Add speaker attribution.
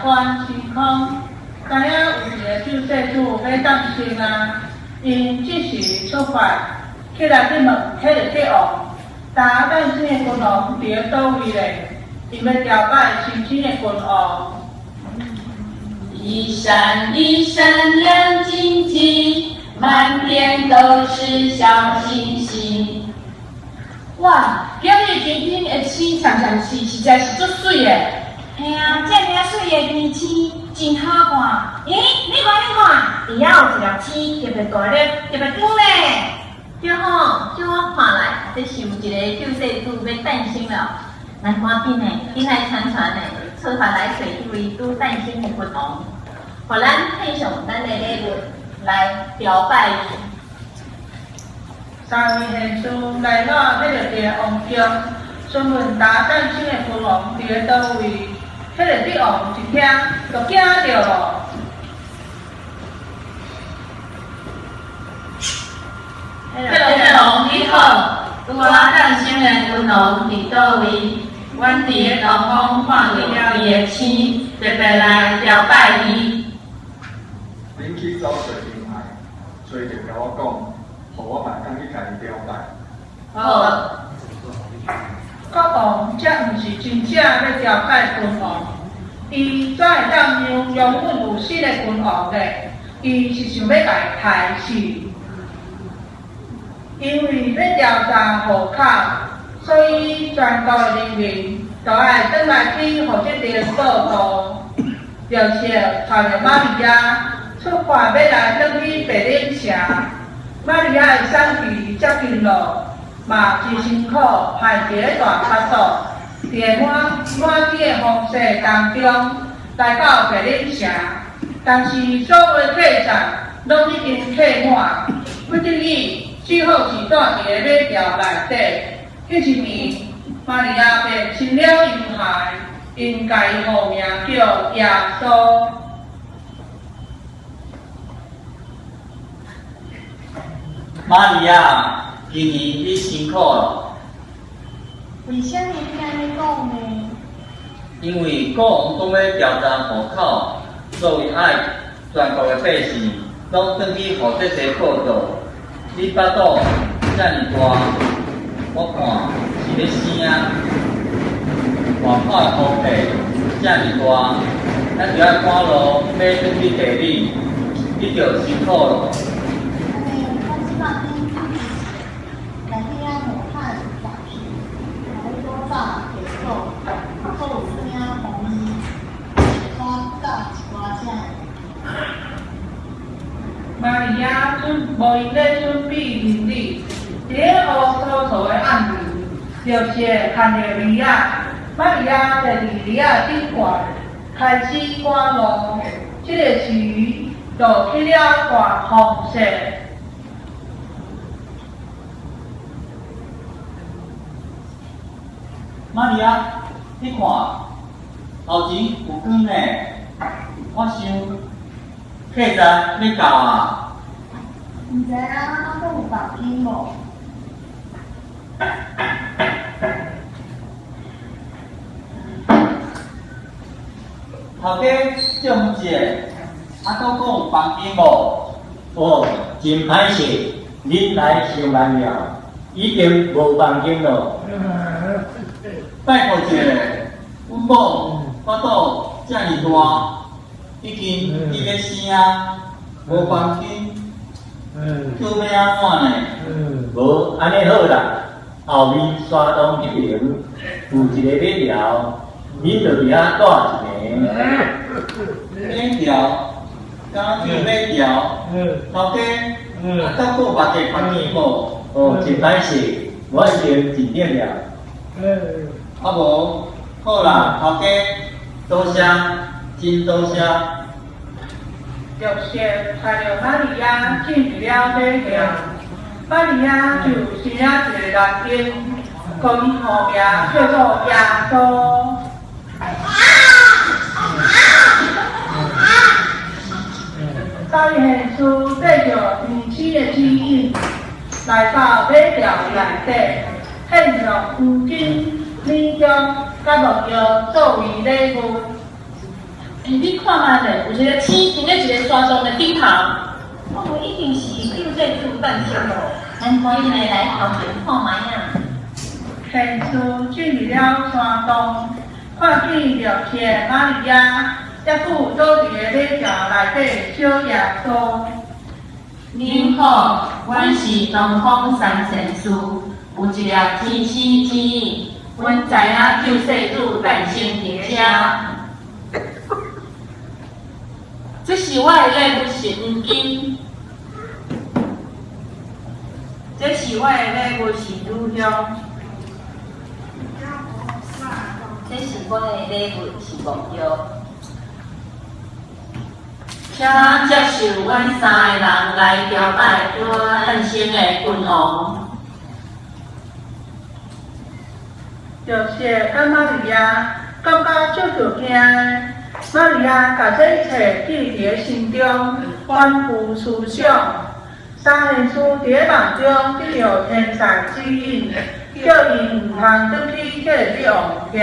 Speaker 1: 穿時空，知影有一个救世主欲誕生啊！𪜶這時出發，起來去問彼个國王：今誕生的君王佇咧佗位咧？𪜶欲朝拜新生的君王。
Speaker 2: 一閃一閃亮晶晶，滿天都是小星星。
Speaker 3: 哇！今日天頂的星閃閃是，實在是足媠的。
Speaker 4: 嘿啊，這爾媠的天星真好看。咦，你看你看，佇遐有一粒星特別大粒，特別光咧。
Speaker 5: 對吼，照我看來，這是有一个救世主欲誕生了。咱趕緊的，緊來傳傳的，出發來揣彼位拄誕生的君王，予咱獻上咱的禮物來朝拜伊。
Speaker 1: 三位賢士來到彼个帝王宮，詢問今誕生的君王佇咧佗位。彼个帝王一聽，就驚著咯。
Speaker 2: 彼个帝王你好，拄仔誕生的君王佇佗位？阮佇咧東方看著伊的星，特別來朝拜伊。
Speaker 6: 恁去走揣嬰孩，揣著共我講，予我嘛會當去共伊朝拜。
Speaker 2: 好。
Speaker 1: 國王才毋是真正欲朝拜君王，伊怎會當讓原本有新的君王咧？伊是想欲共伊刣死，因為欲調查戶口，所以全國的人民都愛轉來去予這張報道。約瑟帶著瑪利亞出發，欲來轉去伯冷城。瑪利亞的產期接近咯，嘛真辛苦，還佇咧大腹肚，佇咧滿滿地的風雪當中來到伯冷城。但是所有的客棧攏已經客滿，不得已只好是住佇咧馬槽內底。彼一年，瑪利亞便生了嬰孩，𪜶共伊號名叫耶穌。
Speaker 7: 瑪利亞，今年你辛苦咯。
Speaker 8: 為啥物你按呢講呢？
Speaker 7: 因為國王講欲調查戶口，所以愛全國的百姓攏轉去予這个報道。你腹肚遮爾大，我看是欲生啊！外口的風雪遮爾大，咱著愛趕路欲轉去地裡，你著辛苦咯。
Speaker 8: 按呢，我這擺緊去來去遐武漢食去，若欲古早地府，閣有啥予伊我教一寡啥。
Speaker 1: 瑪利亞準無閒咧準備行李，佇咧烏趖趖的暗暝，約瑟牽著嬰仔，瑪利亞坐佇嬰仔頂懸，開始趕路。這个時，就起了大風雪。
Speaker 7: 瑪利亞，你看，頭前有光呢，我想客棧欲到啊。
Speaker 8: 毋知影猶閣有房間無？
Speaker 7: 頭家借問一下，啊，閣閣有房間無？
Speaker 9: 哦，真歹勢，恁來傷慢了，已經無房間囉。
Speaker 7: 拜託一下，阮某腹肚遮爾大，已經佇咧生啊，無房間，叫欲按怎呢？
Speaker 9: 無，按呢好啦，後面山洞彼爿有一个馬槽，恁就佇遐住一暝。
Speaker 7: 馬槽，敢若叫馬槽，頭家，啊，閣閣有別个房間無？
Speaker 9: 哦，真歹勢，我已經訂定了。
Speaker 7: 啊無，好啦，頭家，多謝，真多謝。
Speaker 1: 約瑟帶著瑪利亞進入了馬槽，瑪利亞就生了一个男嬰，予伊號名叫做耶穌。三位賢士帶著天使的指引，來到馬槽內底，獻上黃金、奶香佮沒藥作為禮物。
Speaker 3: 欸，你看覓咧，有一个星停咧一个山洞的顶头。
Speaker 5: 哦，一定是救世主誕生咯！咱趕緊來來頭前看覓仔。
Speaker 1: 天使進入了山洞，看見約瑟、瑪利亞，猶閣有倒佇个馬槽內底小耶穌。
Speaker 2: 恁好，阮是東方三賢士，有一粒天星指引，阮知影救世主誕生佇遮。
Speaker 3: 這是我的禮物是黃金，
Speaker 1: 這是我的禮物是乳香，
Speaker 5: 這是我的禮物是沒藥。
Speaker 2: 請接受阮三个人來朝拜拄誕生的君王。
Speaker 1: 約瑟佮瑪利亞感覺足著驚的，瑪利亞共這一切記佇咧心中，反覆思想。三賢士佇咧夢中得著天使指引，叫𪜶毋通轉去彼个女王遐。